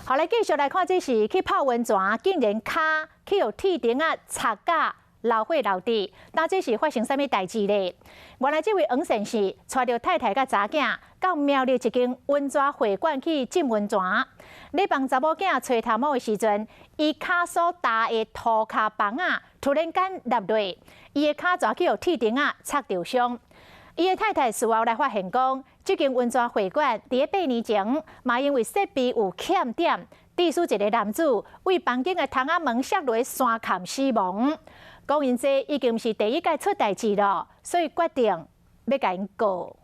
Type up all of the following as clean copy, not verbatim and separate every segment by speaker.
Speaker 1: 好，來繼續來看，這是去泡溫泉，竟然跤去予鐵釘仔插甲流血流滴，那這是發生啥物代誌咧？原來這位黃先生帶著太太佮查囝到苗栗一間溫泉會館去浸溫泉，咧幫查某囝揣頭毛的時陣，伊跤所踏的塗跤枋仔突然間落落，伊的跤跩去予鐵釘仔插著傷。伊的太太事後來發現講，這間溫泉會館佇咧8年前，嘛因為設備有欠點，致使一个男子對房間的窗仔門摔落山崁死亡。講𪜶這已經毋是第一擺出代誌囉，所以決定欲共𪜶告。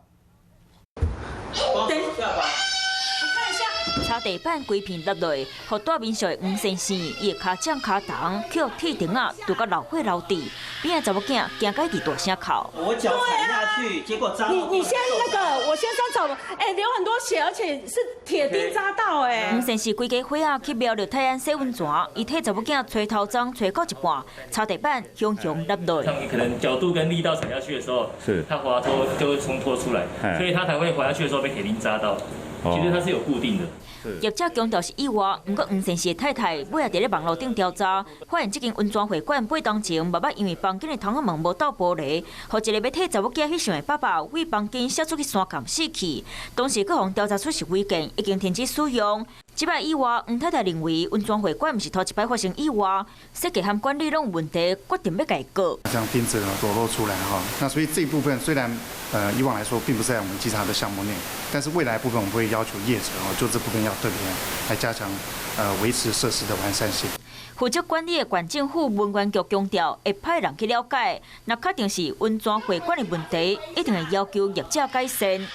Speaker 2: 等一下吧，我看一下。
Speaker 3: 擦地板規片落落，予蹛民宿的黃先生，伊的跤掌跤筒去予鐵釘仔揬甲流血流滴，邊仔查某囝驚甲一直大聲哭。
Speaker 2: 我腳踩下去，結果扎。
Speaker 4: 你你先那個，我先生走，哎，流很多血，而且是鐵釘扎到，哎。
Speaker 3: 黃先生規家伙仔去苗栗泰安洗溫泉，伊替查某囝吹頭鬃吹到一半，擦地板雄雄落落。
Speaker 5: 可能角度跟力道踩下去的時候，是它滑脫就會衝脫出來，所以它才會滑下去的時候被鐵釘扎到。其實它是有固定的。
Speaker 3: 業者強調是意外，毋過黃先生的太太尾仔佇咧網路頂調查，發現這間溫泉會館8冬前，嘛捌因為房間的窗仔門無鬥玻璃，予一个欲替查某囝翕相的爸爸對房間摔出去山崁死去。當時閣予調查出是違建，已經停止使用。這擺意外，黃太太認為溫泉會館毋是頭一擺發生意外，設計和管理攏有問題，決定欲共伊告。
Speaker 6: 像釘子裸露出來哈，那所以這一部分雖然以往來說並不是在我們稽查的項目內，但是未來部分我們會要求業者哦，就這部分要特別來加強維持設施的完善性。
Speaker 3: 負責管理的縣政府文管局強調，會派人去了解，若確定是溫泉會館的問題，一定會要求業者改善。